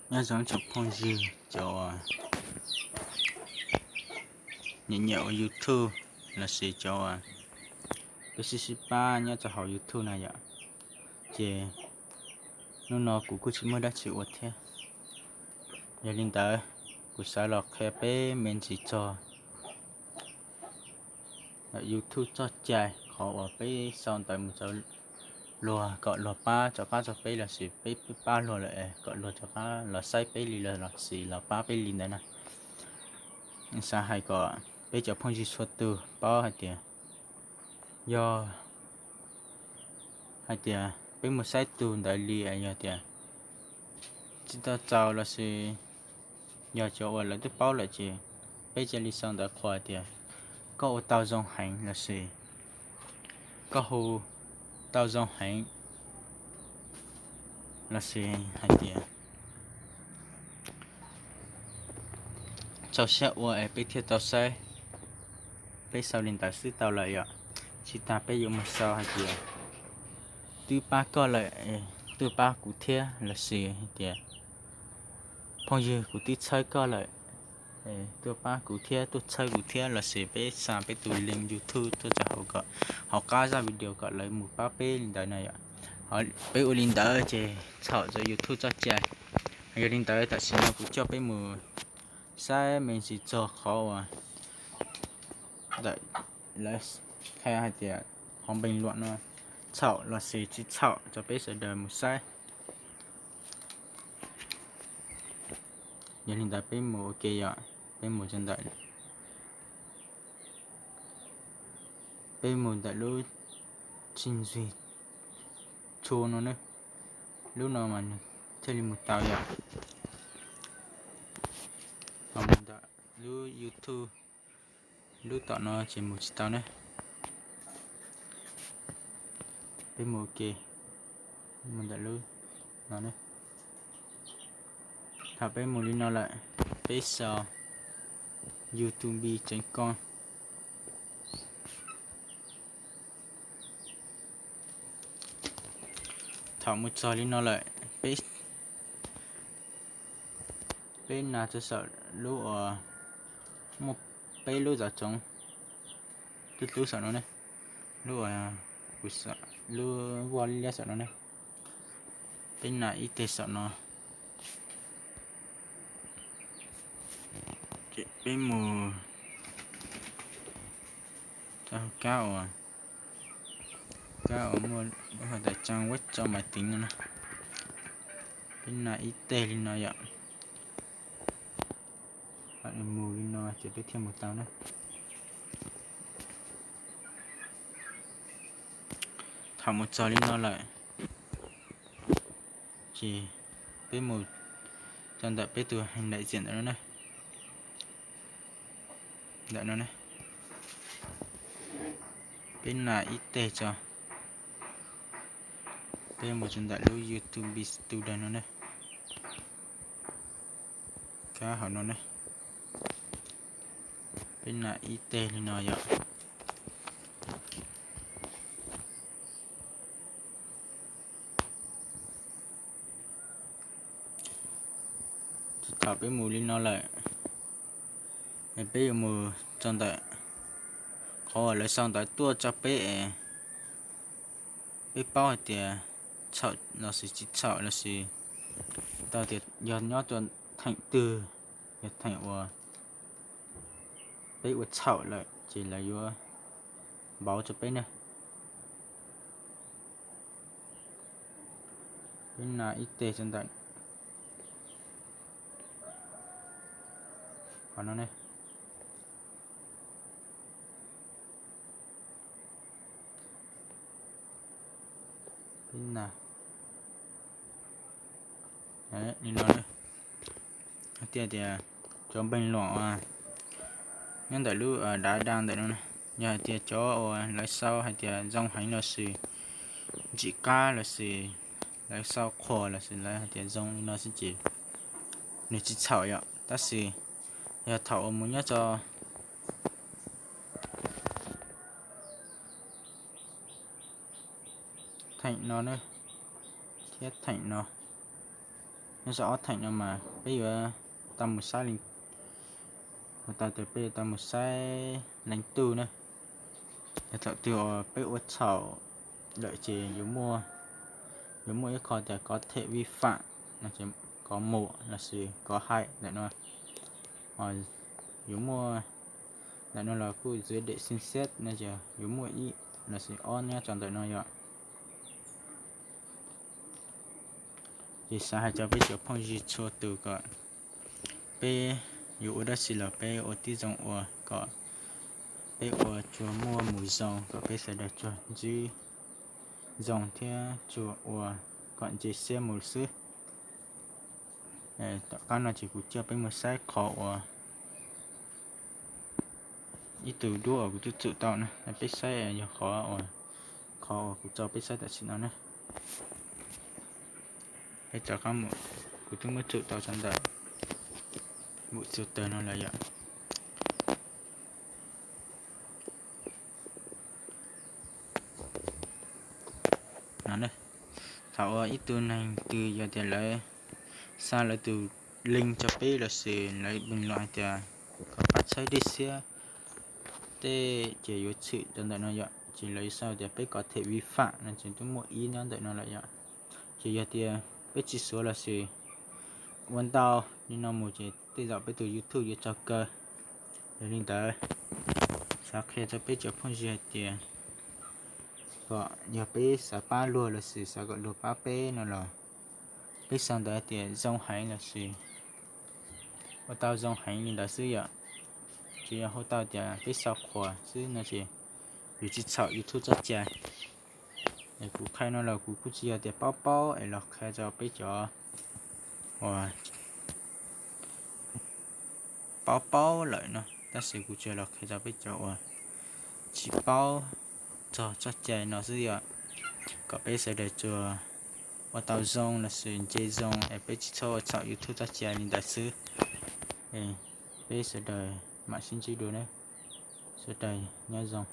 Nyob zoo tsoom phooj ywg cov uas nyiam nyiam ua YouTube lossis cov uas peb sib sib pab nyob rau hauv YouTube na yom. Ces hnub no kuv kuj tsis muaj dab tsi ua thiab, yog li ntawd kuv xav los qhia peb me ntsis txog YouTube txoj cai, qhov uas peb sau ntawv mus rau luag kom luag pab rov qab rau peb lossis peb pab luag lawm es kom luag rov qab los saib peb li lossis los pab peb li ntawd na. Xav hais kom peb cov phooj ywg txhua tus paub hais tias yog hais tias peb mus saib tus ntawd li yog tias tsis tau txaus lossis yog cov uas lawv twb paub lawm ces peb cia li sau ntawv qhuas tias koj ua tau zoo heev lossis koj hu tau zoo heev lossis hais tias txaus siab ua es peb thiaj tau saib. Peb sau li ntawd xwb tau lawm yom. Tsis tas peb yuav mus sau hais tias twb pab koj lawm, tuaj pab kuv thiab lossis hais tias phooj ywg kuv twb txhawb koj lawm, tuaj pab kuv thiab tuaj txhawb kuv thiab lossis peb xa peb tus link YouTube tuaj rau hauv kom hauv qab zaj video kom lawv mus pab peb li ntawd na yom. Peb ua li ntawd ces txhaum rau YouTube txoj cai. Yog li ntawd tam sim no kuv coj peb mus saib me ntsis txog qhov uas ntawm lawv qhia hais tias qhov npeeg luam no txhaum lossis tsis txhaum rau peb sawv daws mus saib. Yog li ntawd peb mus ua ke yom, peb mus rau ntawm, peb mus ntawm lub tsib ntsig txhua no ne, lub no mas nws thiaj li mus tau yom. Ho mus ntawm lub YouTube lub tom no ces mus tsis tau ne. Peb mus ua ke, mus ntawm lub no ne. Thaum peb mus li no lawm, peb sau YouTube tseem ko. Thaum mus txog li no lawm, peb, peb nas rau saum lub uas muaj peb lub zov tsoov tub tub saum no ne, lub uas, lub voj liab saum no ne. Peb nas ib teg saum no, ces peb mus rau kab uas, kab uas muaj lub hais tias trang web cho máy tính no na. Peb nas ib teg li no yom. Mus li no ces peb thiaj mus tau na. Thaum mus txog li no lawm, ces peb mus rau ntawm peb tus hành đại diện ntawm no ne. Ntawm no ne, peb nas ib teg tso, peb mus rau ntawm lub YouTube Student no ne. Kab hauv no ne, peb nas ib teg li no yom. Thaum peb mus li no lawm, peb yuav mus txog ntawm qhov uas lawv sau ntawv tuaj rau peb es peb paub hais tias txhaum lossis tsis txhaum lossis tau tias yog nyob rau theem twg, yog theem uas peb ua txhaum lawm ces lawv yuav npauv rau peb ne. Peb nas ib teg rau ntawm qhov no ne. Peb nas li no ne, hais tias, tias cov npeeg luam uas nyob ntawm lub dav da ntawm no, yog hais tias cov uas lawv sau hais tias zoo heev lossis ntsim qab lossis lawv sau qhuas lossis lawv hais tias zoo li no xwb ces nws tsis txhaum yom. Tab sis yog thaum uas mus nyob rau theem no ne, thiab theem no, Nyob rau ob theem no mas peb yuav tau mus saib, tau tias peb yuav tau mus saib leej twg na. Yog thaum twg uas peb ua txhaum lawm ces yuav muaj ib qho tias có thể vi phạm no, có thể lossis có hại ntawm no. Yuav muaj ntawm no los kuj dưới để xem xét no, ces yuav muaj ib lossis ob nyob rau ntawm no yom. Ces xav hais rau peb cov phooj ywg txhua tus kom peb yuav ua dab tsi los peb ua tib zoo ua kom peb ua tsuas muaj mus zoo, kom peb sawv daws tsuas ntsib zoo thiab tsuas ua kom ntse siab mus xwb. Tom qab no ces kuv coj peb mus saib qhov uas ib tug duab uas kuv twb txum tau na, peb saib yog qhov uas, qhov uas kuv tso peb saib tam sim no na. Peb rov qab mus, kuv twb muab txum tau rau ntawm mus txog tawm no lawm yom. No, thaum uas ib tug neeg twg yog tias lawv xa lawv tus link rau peb lossis lawv bình luận hais tias kom pab txhawb dej siab tej ces yuav tshwm rau ntawm no yom. Ces lawv xa tias peb có thể vi phạm no ces twb muaj ib nyob ntawm no lawm yom. Ces yog tias peb tsis suav lossis ua ntau li no mus ces tej zaum peb tus YouTube yuav tsaug kaw. Yog li ntawd, xav qhia rau peb cov phooj ywg hais tias kom yog peb xav pab luag lossis xav kom luag pab peb no los peb sau ntawv tias zoo heev lossis ua tau zoo heev li ntawd xwb yom. Tsuas yog hu tau tias peb sau qhuas xwb no ces yuav tsis txhaum YouTube txoj cai. Es kuv qhia no los kuv kuj tsis yog tias paub paub es los qhia rau peb cov uas paub paub lawm no, tab sis kuv tsuas los qhia rau peb cov uas tsis paub txog txoj cai no xwb yom, kom peb sawv daws tsuas ua tau zoo lossis ntse zoo es peb tsis txhob ua txhaum YouTube txoj cai li ntawd xwb. Peb sawv daws mam sib ntsib dua na, sawv daws nyob zoo.